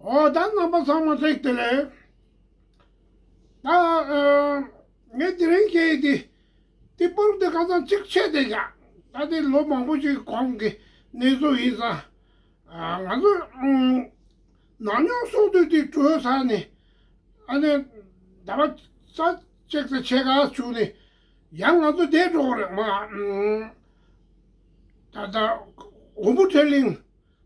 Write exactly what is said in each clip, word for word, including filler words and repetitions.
ཨོ་ད་རྣམ་པ་ཚང་མ་ཚེག་དེ་ལས། ད་ཨ་ངས་དེ་རིང་སྐད་དེ་དེ་པར་དེ་ཁ་སང་གཅིག་ཆད་དེ་བཞག་ད་དེ་ལོ་མང་པོ་ཞིག་གོང་གི་གནས་ཚུལ་ཡིན་ཙང་། ང་ཚོ་ནམ་ཡང་སོང་དུས་དེ་གྲོས་ས་ནས་ཨ་ནི་ཟླ་བ་ས་གཅིག་ཙམ་ཕྱེད་ཀ་བྱུང་ནས་ཡང་ང་ཚོ་བསྡད་འགྲོ་གི་རེད་མ། ད་ད་འོམ་བུ་ཁྲེ་གླིང་།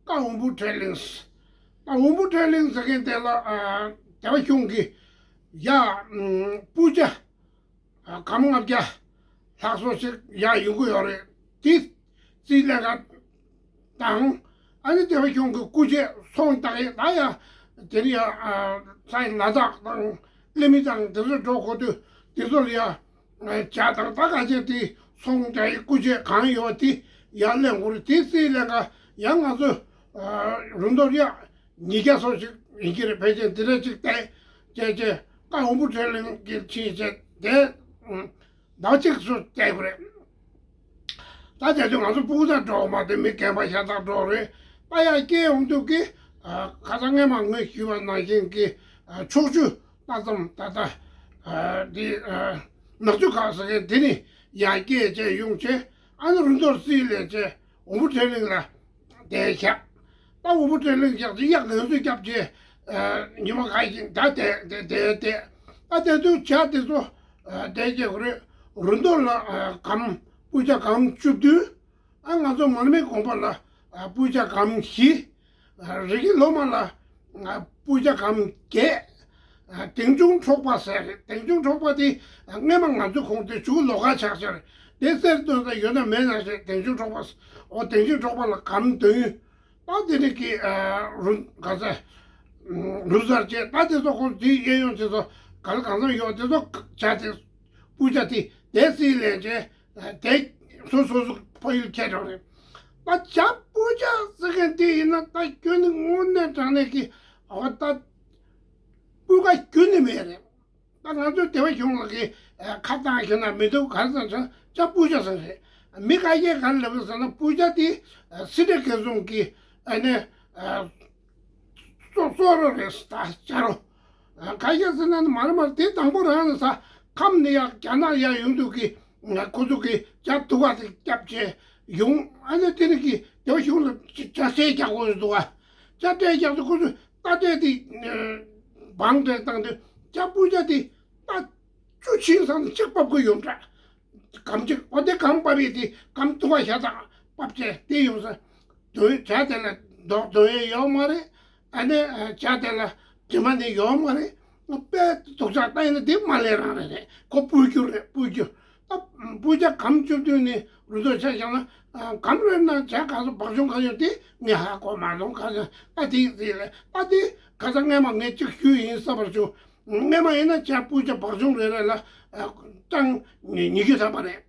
ཀ་འོམ་བུ་ཁྲེ་གླིང་། ད་འོམ་བུ་ཁྲེ་གླིང་ཟེར་མཁན་དེ་ལ་ཨ་སྡེ་པ་གཞུང་གི་ཡ་ཨ་སྤུས་ཀ་ཨ་སྒམ་ལྔ་བརྒྱ་ལྷག་ཙམ་ཞིག་ཡ་ཡོང་གི་ཡོད་རེད། དེ་རྩིས་ལས་ཀ་དང་ཨ་ནི་སྡེ་པ་གཞུང་གི་སྐུ་ཆས་ཚོང་རྟགས་ཡིན་ད་ཡ་དེ་ནི་ཡ་ཨ་ས་ཡི་ལ་དྭགས་དང་ཀླད་མི་དང་དེ་ཚོ་འགྲོ་དགོས་དུས་དེ་ཚོ་ལ་ཡ། བྱ་དང་ད་ག་ཅེ་དེ་ཚོང་རྒྱག་ཡི་སྐུ་ཆས་གང་ཡོད་དེ་ཡར་ལེན་དགོས་རེད། དེ་སྲིད་ལེན་ག་ཡང་ང་ཚོ་རུ་མདོར་ཡ་ཉིས་བརྒྱ་སོགས་ཞིག་ཡིན་གྱི་རེད། ཕལ་ཆེར་དེ་འདྲ་ཅིག་བལྟས་བྱས་བྱས་ཀ་འོམ་བུ་ཁྲེ་གླིང་གི་ཕྱིན་བྱས་དེ་ཟླ་གཅིག་སོགས་བལྟས་དགོས་རེད། ད་དེ་དུས་ང་ཚོ་སྤུ་གུ་དག་འགྲོ་བ་མ་དེ་མི་རྒན་པ་ཤ་སྟག་འགྲོ་རེད། ད་ཡ་སྐྱེས་འོང་དུས་ཀྱི་ཁ་སང་སྔས་མ་ངོས་ཞུས་པ་ནང་བཞིན་གྱི་ཕྱོགས་བཅུ་ལྟ་ཙམ་ད་ལྟ་འདི་ནག་ཆུ་ཁ་ཟེར་མཁན་དེ་ནི་ཡར་སྐྱེས་བྱས་ཡོང་བྱས་ཨ་ནི་རུ་མདོར་སྲིད་ལས་བྱས་འོམ་བུ་ཁྲེ་གླིང་ལ་བསྡད་བཞག་ད་འོམ་བུ་ཁྲེ་གླིང་བཞག་ཅིག་གཡག་ངན་སུ་བརྒྱབ་བྱས་ཉི་མ་ག་ཞིག་ད་བསྡད་བསྡད་བསྡད་བསྡད་ད་དེ་དུས་བྱ་དེ་ཚོ་བསྡད་བྱས་ཁོ་རེ་རུ་མདོ་ལ་སྒམ་སྤུས་ཀ་སྒམ་བཅུ་བདུན། ཨ་ང་ཚོ་མར་མེའི་དགོན་པ་ལ་ཨ་སྤུས་ཀ་སྒམ་བཞི། ཨ་རི་ཀི་ལོ་མ་ལ་ཨ་སྤུས་ཀ་སྒམ་བརྒྱད། ཨ་ལྡེང་ཆུང་འཕྲོག་པ་ཟེར་རེད། ལྡེང་ཆུང་འཕྲོག་པ་དེ་ཨ་སྔས་མ་ང་ཚོ་ཁོང་དེ་ཆུ་ལོགས་ཀ་ཆགས་ཆགས་རེད། དེ་གསེར་སྟོན་ས་ཡོད་ན་མེད་ན་ཞེས་ལྡེང་ཆུང་འཕྲོག་པ་ཟེར། ཨོ་ལྡེང་ཆུང་འཕྲོག་པ་ལ་སྒམ་བདུན། ཨ་དེ་ནི་ཀི་ཨ་རུ་ག་ཚ་རུ་གསར་བཅས་ད་དེ་ཚོ་ཁོང་དེའི་གཡས་གཡོན་དེ་ཚོ་ག་ལ་གང་འཚམ་ཡོད་དེ་ཚོ་བྱ་དེ་སྤུས་ཀ་དེ་དེ་སྲིད་ལས་བྱས། དེ་སོ་སོ་སོ་ཕ་ཡུལ་ཁྱེད་རང་རེད། ད་བྱ་སྤུས་ཀ་ཟེར་མཁན་དེ་ཡིན་ན་ད་ཁྱོད་ནི་དངོས་གནས་དྲང་གནས་ཀྱི་ཨ་ད་སྤུས་ཀ་ཁྱོད་ནི་མེད་རེད། ད་ང་ཚོའི་སྡེ་བ་གཞུང་ལ་གི་ཁ་བཏང་ཤེས་ན་མི་འདུག་ག་རེ་ཟེར་ན་བྱ་སྤུས་ཀ་ཟེར་རེད། མི་ཁ་ཤས་ག་རེ་ལབ་ཟེར་ན་སྤུས་ཀ་དེ་སྲིད་གྲོས་ཁེ་བཟུང་གི་ཨ་ནི། སོ་སོ་རོ་རེད་ད་བྱ་རོ། ཁ་ཤས་ཟེར་ན་ནི་མར་མར་དེ་དང་པོ་རང་ནི་ས་ཁམས་ནི་ཡག་རྒྱ་ནག་ཡག་ཡོང་དུས་ཀྱི་ཁོ་ཚོ་གི་བྱ་དུ་བ་དེ་སྐྱབས་བྱས་ཡོང་ཨ་ནི་དེ་ནི་གི་དེ་བ་གཞུང་ལ་བྱ་སྲས་རྒྱག་དགོས་འདུག་བ། བྱ་སྲས་རྒྱག་དུས་ཁོ་ཚོས་རྟ་དྲེལ་དེ་བང་སྒྲིག་བཏང་དུས་བྱ་སྤུས་ཀ་དེ་རྟ་བཅུ་ཕྱིན་སང་གཅིག་ཕབ་དགོས་ཡོང་འདྲ། སྒམ་གཅིག་ཨོ་དེ་སྒམ་ཕབ་ཡས་དེ་སྒམ་ཐུ་བ་ཤ་སྟག་ཕབ་བྱས་དེ་ཡོང་ས། དོན་བྱ་དེ་ལ་རྡོག་རྡོག་ཡས་ཡོད་མ་རེད། ཨ་ནི་བྱ་དེ་ལ་དྲི་མ་ནི་ཡོད་མ་རེད། དཔེ་སྡུག་ཅག་ལྟ་ཡིན་ན་དེ་མ་ལས་རང་རེད་རེད། ཁོ་སྤུ་གུ་རེད་སྤུ་གུ། ད་སྤུ་ཅག་སྒམ་བཅུ་བདུན་ནི་རུ་ཐོག་ཆ་བཞག་ན་སྒམ་རེད་ན་བྱ་ག་ཚོད་བག་ཆུང་ག་ཡོད་དེ་ངས་ཧ་གོ་མ་སོང་ག་ཚོད་ད་དེ་དེ་ལས་ད་དེ་ག་ཚ་སྔས་མ་ངས་གཅིག་ཞུས་ཡིན་བསམ་པར་བྱུང་། སྔས་མ་ཡིན་ན་བྱ་སྤུ་ཅག་བག་ཆུང་རེ་རེ་ལ་གྲངས་ཉི་ཤུ་ཐམ་པ་རེད།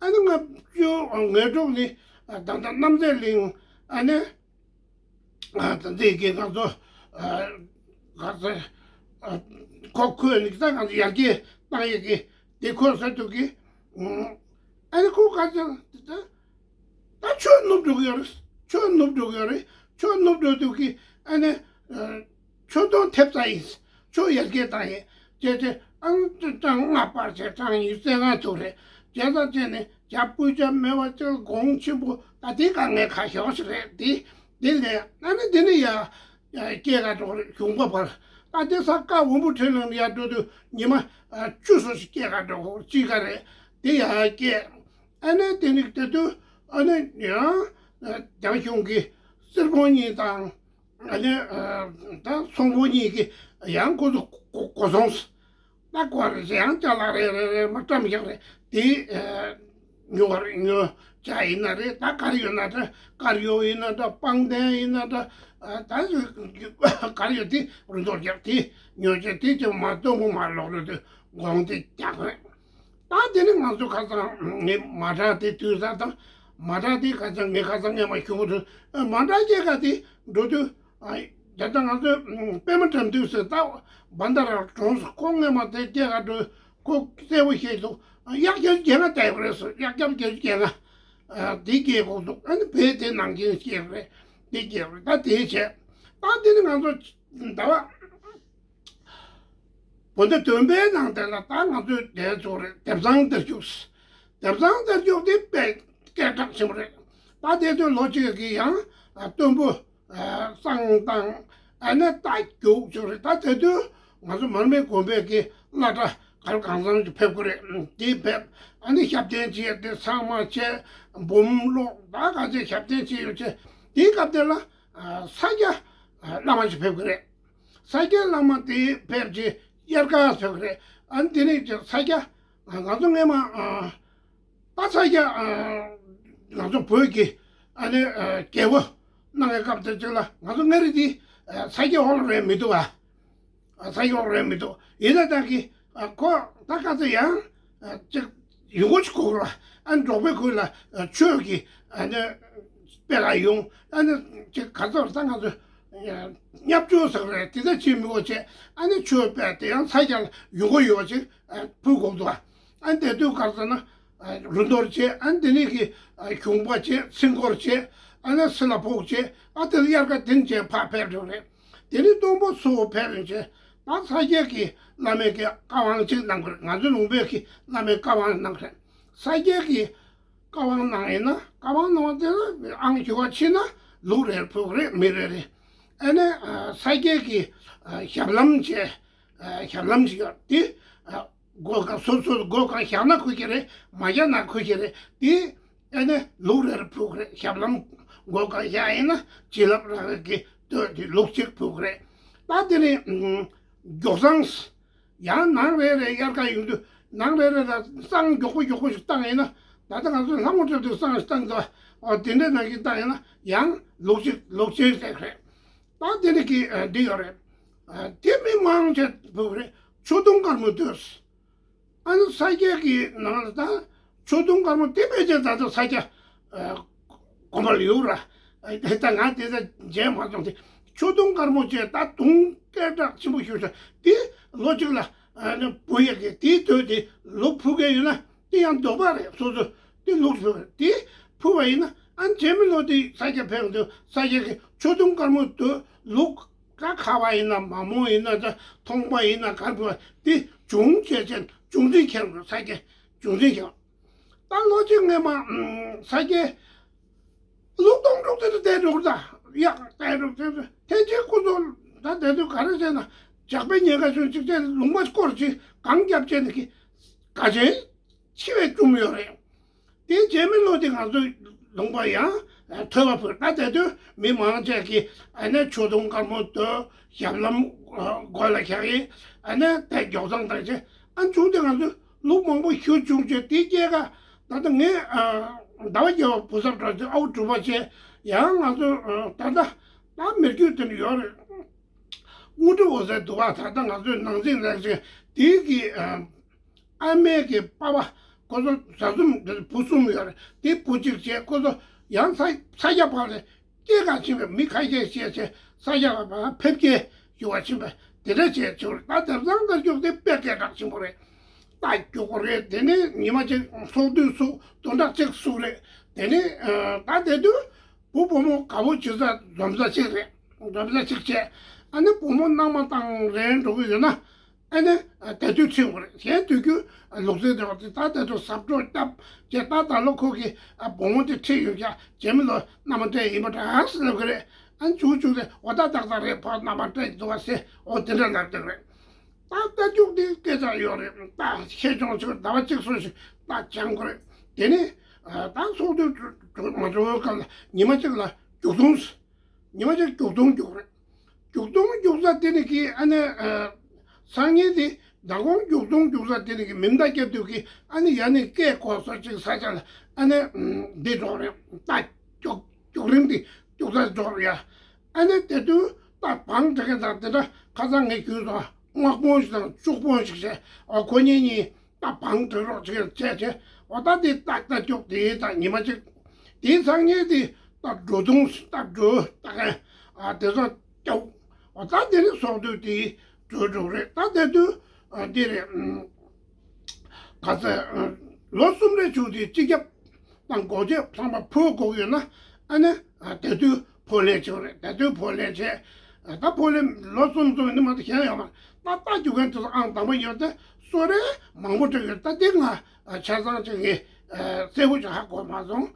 ཨ་ནི་ང་བཅུ་ངེས་གྲུབ་ནི་ད་ལྟ་རྣམ་རྩེ་གླིང་ཨ་ནི་ད་འདི་གི་ང་ཚོ་ག་ཚོད་ཁོ་ཁོས་ནི་ད་ང་ཚོ་ཡར་རྒྱས་བཏང་ཡས་ཀྱི་དེ་ཁོས་ཟེར་དུས་ཀྱི་ཨ་ནི་ཁོ་ག་ཚོད། ད་ཆོས་ནུབ་འགྲོ་གི་ཡོད་རེད། ཆོས་ནུབ་འགྲོ་གི་ཡོད་རེད། ཆོས་ནུབ་འགྲོ་དུས་ཀྱི་ཨ་ནི། ཆོས་དོན་ཐེབས་རྩ་ཡིན། ཆོས་ཡར་རྒྱས་བཏང་ཡིན། ཅེས་ཅེས་ཨང་གྲངས་ལྔ་སྤར་བྱས་གྲངས་ཉི་ཤུ་རྩ་ལྔ་ཐུག་རེད། བྱས་ཙང་བྱས་ནས་བྱ་སྤུས་ཀ་མེད་པ་ཅིག་གོང་ཆེན་པོ་ད་དེ་ག་ངས་ཁ་ཤོག་ཞིག་རེད་དེ། དེ་ལས་ཨ་ནི་དེ་ནི་ཡ། སྐྱེས་ག་འགྲོ་རེད་གཞུང་པ་བར། ད་དེ་ས་ཀ་འོམ་བུ་ཁྲེ་གླིང་ཡར་འགྲོ་དུས་ཉི་མ་བཅུ་སོ་ཞིག་སྐྱེས་ག་འགྲོ་གོ་གཅིག་ག་རེད། དེ་ཡ་སྐྱེས། ཨ་ནི་དེ་ནི་དེ་དུས་ཨ་ནི་ཡང་རྒྱ་གཞུང་གི་གསེར་ཕོང་གཉིས་དང་ཨ་ནི་ད་ཚོང་ཕོང་གཉིས་ཀྱི་ཡང་ཁོ་ཚོ་གོ་གོ་སོང་ས། ད་ཀོ་རེ་ཡང་ཅ་ལག་རེ་རེ་རེ་མ་བཀྲམ་བཞག་རེད་དེ། ཉོ་བར་ཉོ་བྱ་ཡིན་ན་རེད། ད་གར་ཡོད་ན་འདྲ་དཀར་ཡོལ་ཡིན་ན་འདྲ་པང་གདན་ཡིན་ན་འདྲ། ད་གར་ཡོད་དེ་རུ་མདོར་རྒྱག་དེ་ཉོ་བྱ་དེ་ཅི་མ་སྟོན་པོ་མ་ལོག་རེད་དེ་དགོངས་དེ་རྒྱག་རེད། ད་དེ་ནི་ང་ཚོ་ཁ་སང་ངས་མ་དྲག་དེ་དུས་ས་དང་མ་དྲག་དེ་ཁ་སང་ངས་ཁ་སང་ངས་མ་ཞུ་གི་འདུག་མ་དྲག་སྐྱེས་ཀ་དེ་འགྲོ་དུས། ད་ལྟ་ང་ཚོས་པད་མ་དགྲ་འདུལ་ཟེར་ད་བན་ད་ར་གྲོངས་སོང་། ཁོ་སྔས་མ་དེ་སྐྱེས་ག་འགྲོ་ཁོ་གསལ་པོ་ཤེས་འདུག་གཡག་བརྒྱད་ཅུ་གྱ་ལྔ་བསྡད་ཡོད་རེད་ཟེར། གཡག་རྒྱབ་བརྒྱད་ཅུ་གྱ་ལྔ་དེ་སྐྱེས་གོ་འདུག་ཨ་ནི་བས་དེ་ནང་བཞིན་སྐྱེས་རེད། དེ་སྐྱེས་རེད། ད་དེའི་ཆེད་ ད་འདི་ནི་ང་ཚོ་ཟླ་བ་བོད་ཟླ་བདུན་པའི་ནང་དེ་ལ་ད་ང་ཚོའི་དེ་ཚོ་རེད། དེབ་ཚང་དེར་རྒྱུགས། དེབ་ཚང་དེར་རྒྱུགས་དེ་དཔེ་སྐད་གྲགས་ཆེན་པོ་རེད། ད་དེ་དུས་ལོ་གཅིག་གི་ཡང་སྟོན་པོ་བསང་བཏང་། ཨ་ནི་ད་རྒྱུགས་ཚོ་རེད། ད་དེ་དུས་ང་ཚོ་མར་མེ་དགོན་པའི་གི་བླ་གྲྭ་གར་གང་འཚམ་ཞིག་ཕེབས་ཀྱི་རེད། དེ་ཕེབས། ཨ་ནི་ཞབས་བརྟན་བྱས་ཏེ་ཚང་མ་བྱས། འབུམ་ཀློག་ད་ག་ཚད་ཞབས་བརྟན་བྱས་ཡོད་ཚེ། དེའི་སྐབས་དེ་ལ་ས་སྐྱ་བླ་མ་ཞིག་ཕེབས་ཀྱི་རེད། ས་སྐྱ་བླ་མ་དེ་ཕེབས་རྗེས་དབྱར་ཁ་ཕེབས་ཀྱི་རེད། ཨ་ནི་དེ་ནས་ཀྱི་ས་སྐྱ་ང་ཚོ་སྔས་མ་ད་ས་སྐྱ་ང་ཚོ་བོད་ཀྱི་ཨ་ནི་རྒྱལ་པོ་གནང་བའི་སྐབས་དེ་ཅིག་ལ་ང་ཚོ་མངའ་རིས་དེ་ས་སྐྱ་ཧོར་རེད་མི་འདུག་བ། ས་སྐྱ་ཧོར་རེད་མི་འདུག་ཡིན་ན་ད་གི་ཁོ་ད་ག་ཚོད་ཡང་ཅིག་ཡོང་སྒོ་ཞིག་དགོས་ར། ཨ་ནི་འབྲོག་པའི་ཁུལ་ལ་ཆོས་ཀྱི་ཨ་ནི་དཔེ་ལ་ཡོང་། ཨ་ནི་ཅིག་ག་ཚོད་ད་ང་ཚོ་བརྙས་བཅོས་ཟེར་རེད། དེ་འདྲ་བྱེད་མི་དགོས་བྱས། ཨ་ནི་ཆོས་དཔེ་དེ་ཡང་ས་སྐྱ་ལ་ཡོང་སྒོ་ཡོད་ཅིག་ཕུལ་དགོས་འདུག་ཨ་ནི་དེ་དུས་ག་ཚོད་ན་རུ་འདོར་བྱས། ཨ་ནི་དེ་ནས་གི་གཞུང་པ་བྱས། ཚིག་འཁོར་བྱས། ཨ་ནི་སི་ལ་ཕོག་བྱས། ཨ་དེ་དབྱར་ཁ་དེ་ནས་བྱས་ཕར་ཕེབས་འགྲོ་རེད། དེ་ནས་སྟོན་པ་ཚོ་ཕེབས་ཡོང་བྱས། ད་ས་སྐྱ་གི་བླ་མའི་གི་བཀའ་དབང་ཅིག་གནང་དགོས་རེད། ང་ཚོ་ལུང་པའི་གི་བླ་མའི་བཀའ་དབང་གནང་རེད། ས་སྐྱ་གི་བཀའ་དབང་གནང་ཡིན་ན། བཀའ་དབང་གནང་བ་དེ་ལ་ཨང་བཞི་བ་ཕྱིན་ན་ལུག་རེ་ཕུལ་གི་རེད། མི་རེ་རེ། ཨ་ནི་ས་སྐྱ་གི་ཞབས་ལྷམ་བྱས། ཞབས་ལྷམ་ཞིག་ཡོད་དེ། སྒོ་གང་སོ་སོ་སྒོ་གང་བཞག་ན་ཁུལ་གྱི་རེད། མ་བཞག་ན་ཁུལ་གྱི་རེད། དེ་ཨ་ནི་ལུག་རེ་རེ་ཕུལ་གི་རེད། ཞབས་ལྷམ་སྒོ་གང་བཞག་ཡིན་ན་བྱིན་རླབས་རང་རེ་གི་སྟོད་དེ་ལུག་གཅིག་ཕུལ་གི་རེད། ད་དེ་ནས་མགྱོགས་བསང་ཡང་ནང་རེ་རེ་དབྱར་ཁ་ཡོང་དུས་ནང་རེ་རེ་ལ་བསང་མགྱོགས་པོ་མགྱོགས་པོ་ཞིག་བཏང་ཡིན་ན། ད་ལྟ་ང་ཚོས་ལྷ་མོ་སྤྲད་དུས་བསང་ཞིག་བཏང་འདུག་འོ་དེ་འདྲ་ནང་བཞིན་བཏང་ཡིན་ན་ཡང་ལུག་གཅིག་ལུག་གཅིག་ཟེར་གི་རེད། ད་དེ་ནི་གི་འདི་ཡོད་རེད། དེ་མི་མང་ཆེ་ཕུལ་གི་རེད། ཆུ་དུང་དཀར་མོ་དུས། ཨ་ནི་ས་སྐྱ་གི་ནང་ལ་ད་ཆུ་དུང་དཀར་མོ་དེ་ཕལ་ཆེར་ད་ལྟ་ས་སྐྱ་དགོན་པ་ལ་ཡོད་ར། ད་ང་དེ་ད་མཇལ་མ་སོང་སྟེ། ཆུ་དུང་དཀར་མོ་བཅས་ད་དུང་སྐད་གྲགས་ཆེན་པོ་ཞུ་ས་དེ་ལོ་གཅིག་ལ་ཨ་ནི་འབུལ་ཡས་ཀྱི་དེའི་དོད་དེ་ལུག་ཕུལ་མཁན་ཡོད་ན་དེ་ཡང་འདོད་པ་རེད། སོ་སོ་དེ་ལུག་ཕུལ་དེ་ཕུལ་བ་ཡིན་ན། ཨ་ནི་རྗེས་མའི་ལོ་དེ་ས་སྐྱ་ཕེབས་དུས་ས་སྐྱ་གི་ཆུ་དུང་དཀར་མོ་དུ་ལུག་ཀ་ཁ་བ་ཡིན་ན་མ་མོ་ཡིན་ན་ད་མཐོང་པ་ཡིན་ན་གར་བུ་དེ་བྱུང་བྱས་བྱས་བྱུང་འཛིན་ཁྱེར་དགོས། ས་སྐྱ་བྱུང་འཛིན་ཁྱེར། ད་ལོ་གཅིག་སྔས་མ་ས་སྐྱའི་ལུག་སྟོང་དྲུག་དེ་ཚོ་བསྡད་འགྲོ་གི་ད་ཡག་བསྡད་འགྲོ་དེ་ཚོ་ཐེན་ཆེན་སྐུ་ཚོ་ད་དེ་ཚོ་ག་རེ་བྱས་ན་ཇག་པའི་ཉེན་ཁ་བྱུང་གཅིག་བྱས་ལུང་པ་སྐོར་གཅིག་གང་རྒྱབ་བྱས་ནས་ཀྱི་ག་ཆེན་འཆི་བའི་རྒྱུ་མི་ཡོད་རེད། དེའི་རྗེས་མའི་ལོ་དེ་ང་ཚོ་ལུང་པ་ཡང་ཐོས་པ་ཕུལ། ད་དེ་དུས་མི་མང་ཆེ་གིས་ཨ་ནི་ཆུ་དུང་དཀར་མོ་དོ་ཞབས་ལྷམ་མགོ་ལ་བཞག་ཡིན། ཨ་ནི་དེ་མགྱོགས་བསང་བཏང་བྱས་ཨ་བྱུང་དེ་ང་ཚོ་ལུག་མང་པོ་ཞུ་བྱུང་བྱས་དེའི་སྐྱེས་ཀ་ད་ལྟ་ངས་ཟླ་བ་བརྒྱད་པ་བུ་གསར་འགྲོ་དུས་ཨའུ་གྲུབ་པ་བྱས་ཡང་ང་ཚོ་ད་ལྟ་ད་མི་རྒྱུད་དེ་ནི་ཡོད་རེད། དངུལ་ཁྲི་འོ་ཟེར་འདུག་བ། ད་ལྟ་ང་ཚོའི་ནང་སྲིད་ལས་བྱེད་དེའི་གི་ཨ་མའི་གི་པ་པ་ཁོ་ཚོ་བཟའ་ཚང་བུ་གསུམ་ཡོད་རེད། དེ་བུ་གཅིག་བྱས་ཁོ་ཚོ་ཡང་ས་ས་སྐྱ་བར་ལ་སྐྱེས་ག་ཕྱིན་པའི་མི་ཁ་ཤས་བྱས་བྱས་ས་སྐྱ་བར་ཕེབས་སྐྱེལ་ཞུ་བ་ཕྱིན་པ་དེ་འདྲ་བྱས་བྱུང་རེད། ད་དེབ་ཚང་དེར་རྒྱུགས་དེ་དཔེ་སྐད་གྲགས་ཆེན་པོ་རེད། ད་རྒྱུགས་པ་རེད། དེ་ནས་ཉི་མ་གཅིག་ཚོགས་དུས་སུ་དོན་དག་གཅིག་སུ་རེད། དེ་ནས་ད་དེ་དུས་བུ་བུ་མོ་དགའ་བོ་བྱེད་ས་འཛོམས་ས་གཅིག་རེད། འཛོམས་ས་གཅིག་བྱས་ཨ་ནི་བུ་མོ་སྣང་མ་བཏང་རན་འགྲོ་གི་ཡོད་ན། ཨ་ནི་དེ་དུས་ཁྲིད་དགོས་རེད། གཞན་དུས་རྒྱུན་ལུག་རྫི་དེ་བ་དེ་ད་དེ་ཚོ་ཟབ་སྒྲོག་བརྒྱབ་རྗེས་ད་ད་ལོ་ཁོ་གི་བུ་མོ་དེ་ཁྲིད་ཡོང་ཀྱང་རྗེས་མི་ལོ་མནའ་མ་སྤྲད་ཡིན་པ་འདྲ་ཟེར་ལབ་གི་རེད། ཨ་ནི་བྱུང་བྱུང་རེད། འོ་ད་ཏག་ཏག་རེད། ཕར་མནའ་མ་སྤྲད་འདུག་བ་ཟེར་འོ་དེ་འདྲ་ལབ་བསྡད་གི་རེད། ད་ལྟ་རྒྱུགས་འདི་སྐད་ཆ་ཡོད་རེད། ད་ཆེ་ཆུང་ཆུང་ཟླ་བ་གཅིག་སོང་ཞིག་ད་སྦྱང་དགོས་རེད། དེ་ནས་ད་ཚོགས་འདུ་མ་འགྲོ་བའི་སྐབས་ལ་ཉི་མ་གཅིག་ལ་རྒྱུགས་སྟོང་། ཉི་མ་གཅིག་རྒྱུགས་སྟོང་རྒྱུགས་རེད། རྒྱུགས་སྟོང་རྒྱུགས་ས་དེ་ནི་གི་ཨ་ནི་སང་ཉིན་དེ་མདང་དགོང་རྒྱུགས་སྟོང་རྒྱུགས་ས་དེ་ནི་གི་མི་མདའ་རྒྱབ་དུས་གི་ཨ་ནི་ཡ་ནི་སྐད་གོ་སོ་གཅིག་ས་ཆ་ལ་ཨ་ནི་འདི་འགྲོ་རེད། ད་རྒྱུགས་རྒྱུགས་རིང་དེ་རྒྱུགས་ས་འགྲོ་རེད་ཡ། ཨ་ནི་དེ་དུས་ད་བང་སྒྲིག་མཁན་དང་དེ་འདྲ་ཁ་སང་ངས་གྱོན་སོང་། སྔགས་སྤོང་ཞིག་དང་ཤུགས་སྤོང་ཞིག་བྱས། ཨོ་ཁོ་གཉིས་གཉིས་ད་བང་སྒྲིག་རོགས་བྱེད་བྱས་བྱས། ཨོ་ད་དེ་ཏག་ཏག་རྒྱུགས་དེ་ད་ཉི་མ་གཅིག་དེའི་སང་ཉིན་དེ་ད་འགྲོ་དུང་ད་འགྲོ་ད་ག་ཨ་དེ་ཚོ་རྒྱུགས། ཨོ་ད་དེ་ནི་ཚོགས་འདུ་དེ་གྲོལ་འགྲོ་རེད། ད་དེ་དུས་ཨ་འདི་རེད། ག་ཚད་ལོ་གསུམ་རེ་བྱུང་དུས་སྤྱི་ཁྱབ་དང་སྒོ་ཆེ་ཚང་མ་ཕུལ་དགོས་ཡོད་ན་ཨ་ནི་དེ་དུས་ཕོ་ལེན་བྱེད་རེད། དེ་དུས་ཕོ་ལེན་བྱས། ད་ཕོ་ལེ་ལོ་གསུམ་གསུམ་ནི་མ་གཏོགས་གཞན་ཡོད་མ་རེད། ད་ལྟ་རྒྱུ་མཁན་དེ་ཚོ་ཨང་དང་པོ་ཡོད་དེ་གསོལ་རས་མང་པོ་སྤྲད་ཡོད། ད་དེ་ང་ཆ་ཚང་ཅིག་ངས་གསལ་པོ་ཅིག་ཧ་གོ་མ་སོང་།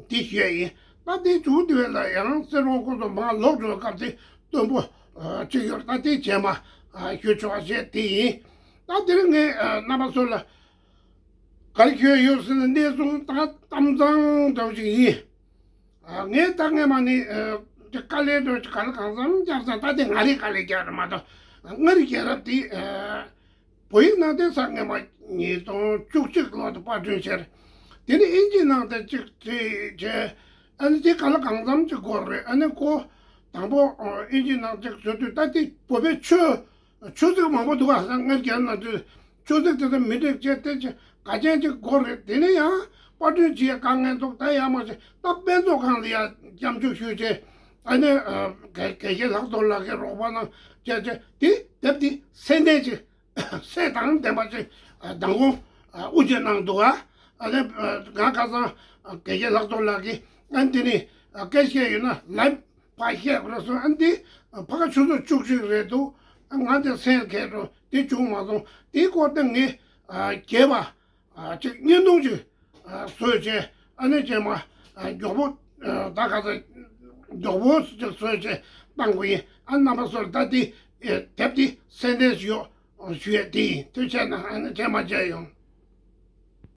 དེ་ཞུ་ཡ་ཡིན། ད་དེ་མཇུག་དེ་བས་ལ་ཡང་གསེར་ཝང་ཁོ་ཚོ་མར་ལོག་འགྲོ་བའི་སྐབས་དེ་སྟོན་པོ་གཅིག་ཡོད། ད་དེ་རྗེས་མ་ཞུ་ཆོག་པ་བྱས་དེ་ཡིན། ད་དེ་རིང་ངས་རྣམ་པ་ཚོ་ལ་ག་རེ་ཞུ་ཡ་ཡོད་ཟེར་ན། གནས་ཚུལ་ད་གཏམ་བཟང་འདྲ་བོ་ཅིག་ཡིན། ངས་ད་སྔས་མ་ནས་དཀའ་ལས་འདྲ་བོ་ཅིག་ག་ལ་གང་འཚམ་བརྒྱབ་ཙང་། ད་དེ་ང་རའི་དཀའ་ལས་རྒྱག་རེད་མ་གཏོགས། སྔར་རྒྱལ་རབས་དེ་བོད་ཡིག་ནང་དེ་ས་སྔས་མ་ཉིས་སྟོང་བཅུ་གཅིག་ལོ་དུ་པར་སྐྲུན་བྱས། དེ་ནས་ཨིན་ཇི་ནང་དེ་གཅིག་བྲིས་བྱས། ཨ་ནི་དེ་ག་ལ་གང་འཚམ་ཅིག་འགོར་རེད། ཨ་ནི་ཁོ་དང་པོ་ཨིན་ཇི་ནང་གཅིག་བཟོ་དུས། ད་དེ་བོད་པའི་ཆོས་ཆོས་ཚིག་མང་པོ་འདུག་ག་ས་སྔར་རྒྱལ་ནང་དུ་ཆོས་ཚིག་དེ་ཚོ་མི་འགྲིག་བྱས། དེ་ཅིག་ག་ཅན་ཅིག་འགོར་རེད། དེ་ནས་ཡང་པར་སྐྲུན་བྱེད་ཡ་དཀའ་ངལ་འདུག་ད་ཡང་མ་བྱས། ད་དཔེ་མཛོད་ཁང་ལ་ཡ་སྐྱབས་འཇུག་ཞུས་བྱས། ཨ་ནི་དགེ་དགེ་བཤེས་ལྷག་རྡོར་ལགས་ཀྱི་རོགས་པ་གནང་བྱས་བྱས། དེ་དེབ་དེ་གསལ་འདེབས་ཅིག་གསལ་དང་ལྡན་པ་ཅིག་མདང་དགོང་དབུ་འབྱེད་གནང་འདུག་ག་ཨ་ནི་ང་ཁ་སང་དགེ་བཤེས་ལྷག་རྡོར་ལགས་ཀྱིས། ཨ་ནི་དེ་ནས་སྐད་ཆ་ཡོད་ན་ལན་ཕར་བཤད་དགོས་སོང་། ཨ་ནི་དེ་ཕ་ག་ཆུ་ཚོད་བཅུ་གཅིག་རེད་འདུག་ང་དེ་སེམས་ཁད་འགྲོ་དེ་བྱུང་མ་སོང་། དེའི་སྐོར་དེ་ངས་རྒྱས་པ་ཅིག་བརྙན་ཐུང་ཅིག་བཟོས་བྱས། ཨ་ནི་རྗེས་མ་མགྱོགས་པོ་ད་ག་ས་མགྱོགས་པོ་ཅིག་བཟོས་བྱས་བཏང་དགོས་ཡིན། ཨ་རྣམ་པ་ཚོར་ད་དེ་དེབ་དེ་གསལ་འདེབས་ཡོད་ཞུ་ཡས་དེ་ཡིན། ཐུགས་རྗེ་གནང་། ཨ་ནི་རྗེས་མ་མཇལ་ཡོང་།